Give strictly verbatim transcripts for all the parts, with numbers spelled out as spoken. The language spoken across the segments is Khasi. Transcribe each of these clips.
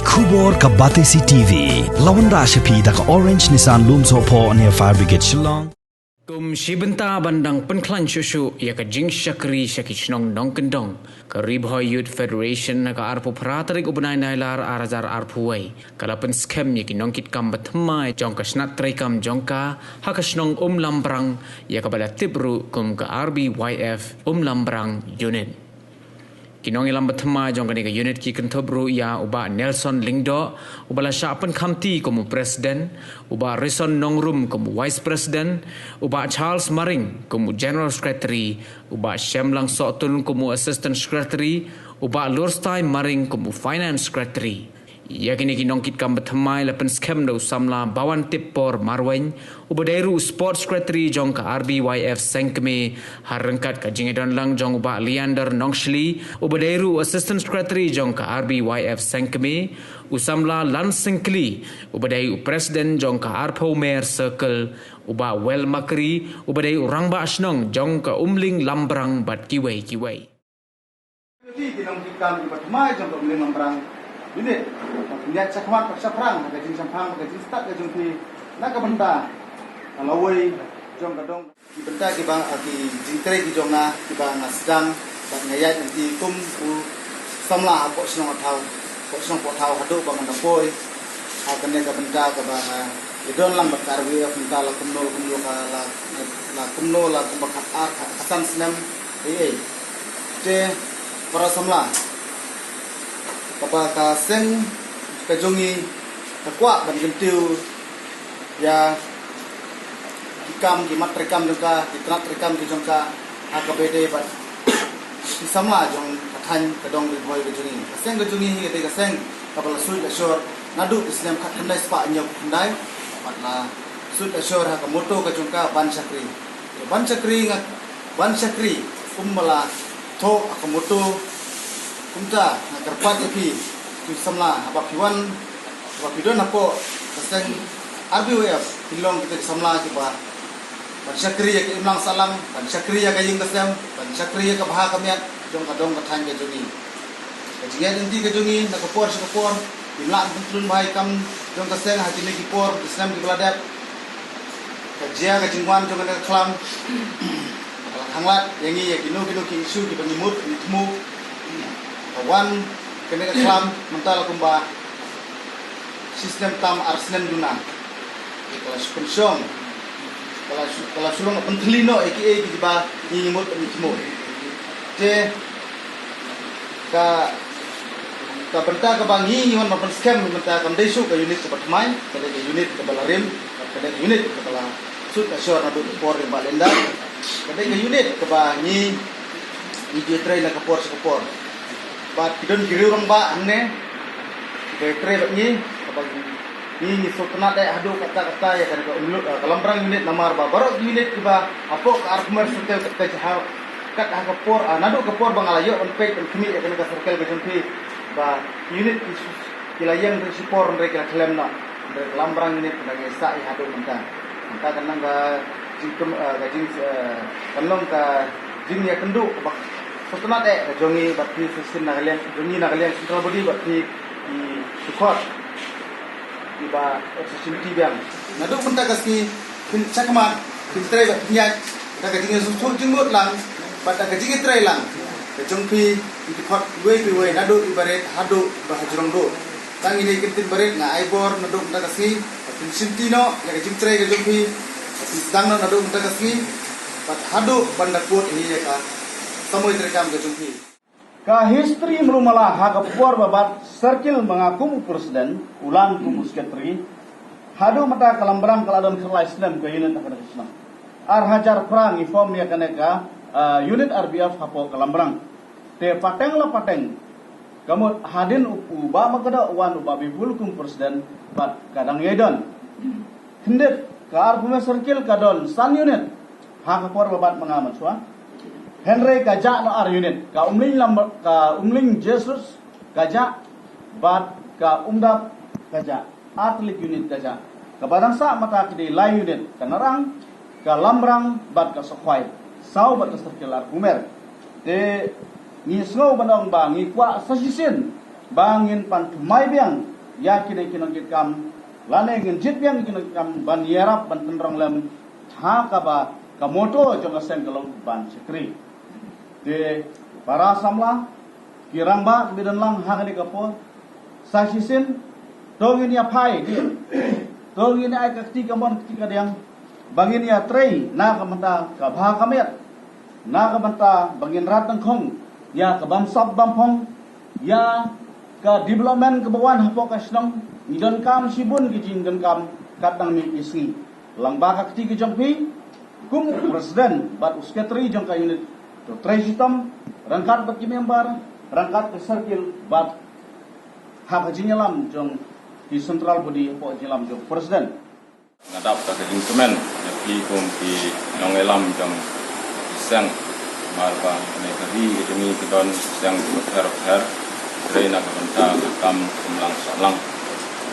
Khubor ka Batesi T V. Lawan da sha phi da ka Orange Nissan Lumsohphoh near Fire Brigade Shillong. Kum shi bynta ban dang pynkhlaiñ shuh shuh ïa ka jingshakri sha ki shnong nongkyndong, ka Ri Bhoi Youth Federation ha ka arphew phra tarik u bnai Nailar ar hajar arphew wei ka la pynskhem ïa ki nongkitkam bathymmai jong ka shnat treikam jong ka ha ka shnong Umlambrang, ïa kaba la tip ruh kum ka R B Y F Umlambrang Unit. Ki nongïalam bathymmai jong kane ka unit ki kynthup ruh ïa u Bah Nelson Lyngdoh, uba la shah pynkhamti kum u president, u Bah Rison Nongrum kum u vice president, u Bah Charles Maring kum u general secretary, u Bah Shemlang Sohtun kum u assistant secretary, u Bah Lurstai Maring kum u finance secretary. Ïa kine ki nongkitkam bathymmai la pynskhem da u samla Bawantip Por Marwein, uba dei ruh u sport secretary jong ka R B Y F Sengkmie, ha ryngkat ka jingïadonlang jong u Bah Leander Nongshli, uba dei ruh u assistant secretary jong ka R B Y F Sengkmie, u samla Lansingkli, uba dei u president jong ka arphew Mer Circle, u Bah Wel Makri, uba dei u rangbah shnong jong ka Umling Lambrang bad kiwei kiwei. Ki nongkitkam kiba thymmai jong ka Umling Lambrang Unit, ba pynïaid shakhmat bad shaphrang ha ka jingshemphang bad ka jingstad ka jong phi na ka bynta ka lawei jong ka dong. Ki bynta kiba, ah, ki jingtrei ki jong nga kiba nga sdang bad nga ïaid lynti kum u samla hapoh shnong Thaw, hapoh shnong Pohthaw haduh ba ngan da poi ha kane ka bynta kaba nga ïadon lang bad ka R B Y F mynta la kumno la kumno ka la, la kumno la kumba khat ar khat khatsan snem. Ei ei. Te para samla, kaba ka seng ka jong ngi ka kwah ban kyntiew ïa ki kam, ki mat treikam jong ka, ki tnat treikam ki jong ka, ha kaba ïadei bad ki samla jong ka thaiñ ka dong Ri Bhoi ka jong ngi. Ka seng ka jong ngi hi ka dei ka seng kaba la suit la shor naduh ki snem khatkhyndai spah hynñiewphew khyndai, bad la suit la shor ha ka motto ka jong ka ban shakri. Ban shakri nga, ban shakri, kumba la thoh ha ka motto. Kumta nga kyrpad ïa phi, phi samla, haba phi wan, haba phi don hapoh ka seng R B Y F, phin long kita ki samla kiba ban shakri ïa ka imlang sahlang, ban shakri ïa ka ïing ka sem, ban shakri ïa ka bha ka miat jong ka dong ka thaiñ ka jong ngi. Ka jingïaid lynti ka jong ngi na ka por sha ka por, ngim lah ban pyntlun bha ïa ka kam jong ka seng ha kine ki por, ki snem kiba la dep. Ka jia ka jingwan jong kane ka khlam ka la khanglad ïa ngi ïa kino kino ki issue kiba ngi mut ngi thmu. Ka wan kane ka khlam mynta la kumba shi snem tam ar snem duna. Ka la shu pynshong, ka la shu, ka la shu long pynthylli noh ïa kiei kiei kiba ngi mut ngi thmu. Te ka, ka bynta kaba ngi ngi wan ban pynskhem mynta kam dei shuh ka unit kaba thymmai, ka dei ka unit kaba la rim, ka dei ka unit kaba la suit la shor naduh ka por rim ba lynda. Ka dei ka unit kaba ngi ngi ju trei na ka por sha ka por. Bad ki don ki riew rangbah hangne kiba trei bad ngi, kaba ngi ngi sngewtynnat eh haduh katta katta ïa kane ka Umlu-, eh, ka Lambrang unit namar ba baroh ki unit kiba hapoh ka arphew Mer Circle kat ka jha-, kat ha ka por, ah, naduh ka por ba nga la ïoh ban peit ban khmih ïa kane ka circle ka jong phi, ba unit ki, ki la ïeng hynrei shipor hynrei ki la khlem noh, hynrei ka Lambrang unit ka dang ïasah ïa haduh mynta. Mynta kan long ka jingkym-, eh, ka jing, eh, kan long ka jingïakynduh ba sngewtynnat eh ka jong ngi bad phi sa shisien na ka liang jong ngi na ka liang central body bad phi ki dkhot kiba shisien biang. Naduh mynta ka sngi phin shakmat, phin trei bad phin ïaid da ka jingïasngewthuh jingmut lang bad da ka jingïatrei lang ka jong phi, phi dkhot iwei pa iwei naduh i barit haduh ba hajrong duh. Tang ine i kyntien barit nga ai bor naduh mynta ka sngi ba phin shimti noh ïa ka jingtrei ka jong phi, ba phin sdang noh naduh mynta ka sngi bad haduh ban da kut hi ïa ka samoi treikam ka jong phi. Ka history mlu mala ha ka por ba bat circle ma nga kum u president, u Lan kum u secretary, haduh mynta ka Lambrang ka la don khatlai snem ka unit ha kane ka snem. Ar hajar phra ngi form ïa kane ka, ah, unit R B F hapoh ka Lambrang. Te pateng la pateng, ka mut hadien u, u Bah Makdoh wan u Bah Bipul kum president bad ka dang ïai don. Khyndiat ka arphew Mer Circle ka don san unit ha ka por ba bat ma nga mynshuwa. Hynrei ka jah noh ar unit, ka Umling Lam-, ka Umling Jesus ka jah bad ka Umdap ka jah. Ar tylli ki unit ka jah. Kaba dang sah mynta ki dei lai unit, ka Narang, ka Lambrang bad ka Sohkhwai. Saw bad ka Circle arphew Mer. Te ngi sngew ban ong ba ngi kwah sa shisien ba ngin pan thymmai biang ïa kine ki nongkitkam, lane ngin jied biang ki nongkitkam ban ïarap ban pynrong lem ha kaba ka motto jong ka seng ka long ban shakri. Te para samla, ki rangbah kiba don lang ha kane ka por, sa shisien to ngin ïa phai dien, to ngin ïa ai ka kti kamon kti kadiang ba ngin ïa trei na ka bynta ka bha ka miat, na ka bynta ba ngin rat nyngkong ïa ka bamsap bamphong, ïa ka development kaba wan hapoh ka shnong. Ngi donkam shibun ki jingdonkam katba nang mih ki sngi. Lyngba ka kti ka jong phi kum u president bad u secretary jong ka unit, to trei shitom ryngkat bad ki member, ryngkat ka circle bad ha ka jingïalam jong ki central body hapoh jingïalam jong president. Nga dap da ka jingkmen ïa phi kum ki nongïalam jong ki seng, namar ba kane ka ri ka jong ngi ka don seng bapher bapher, trei na ka bynta ka kam kumlang sahlang.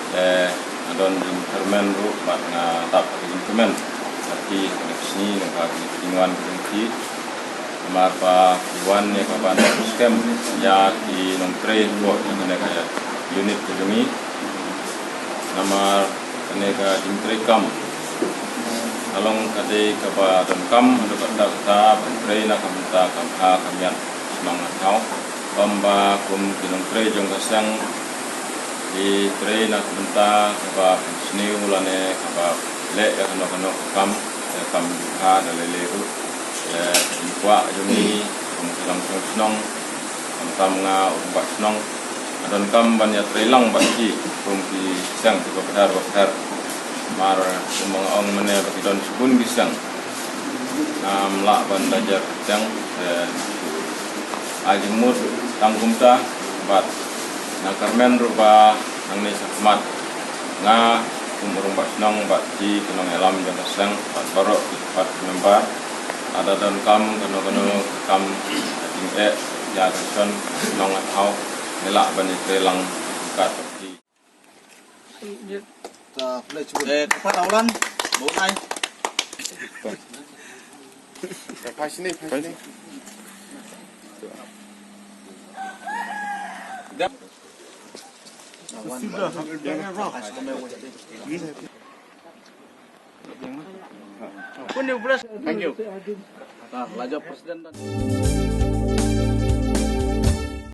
Te nga don jingkyrmen ruh bad nga dap da ka jingkmen ïa phi ha kane ka sngi, namar ba kane ka jingwan ka jong phi, namar ba phi wan ïa ka ban skhem ïa ki nongtrei hapoh kane ka unit ka jong ngi. Namar kane ka jingtrei kam ka long ka dei kaba donkam haduh katta katta ban trei na ka bynta ka bha ka miat shnong ka thaw. Ym ba kum ki nongtrei jong ka seng ki trei na ka bynta kaba pynsniew lane kaba leh ïa kano kano ka kam, ïa kam bha da lei lei ruh. Ïa ka jingkwah jong ngi kum ki nongshong shnong, khamtam nga u rangbah shnong, nga donkam ban ïatrei lang bad ki kum ki seng kiba bapher bapher. Namar kumba nga ong mynne ba ki don shibun ki seng. Ngam lah ban da jer kyrteng, te ai jingmut tang kumta bad nga kyrmen ruh ba nangne shakhmat nga kum u rangbah shnong bad ki nongïalam jong ka seng bad baroh ki paid member, lada donkam kano kano ka kam ka jingeh ïa ka shnong ka thaw, ngi lah ban ïatrei lang ryngkat bad ki. Ta pule chu. Eh, ka pat awlan. Bo nai. Phai sini, phai sini. Thank you. Ta, Raja President dan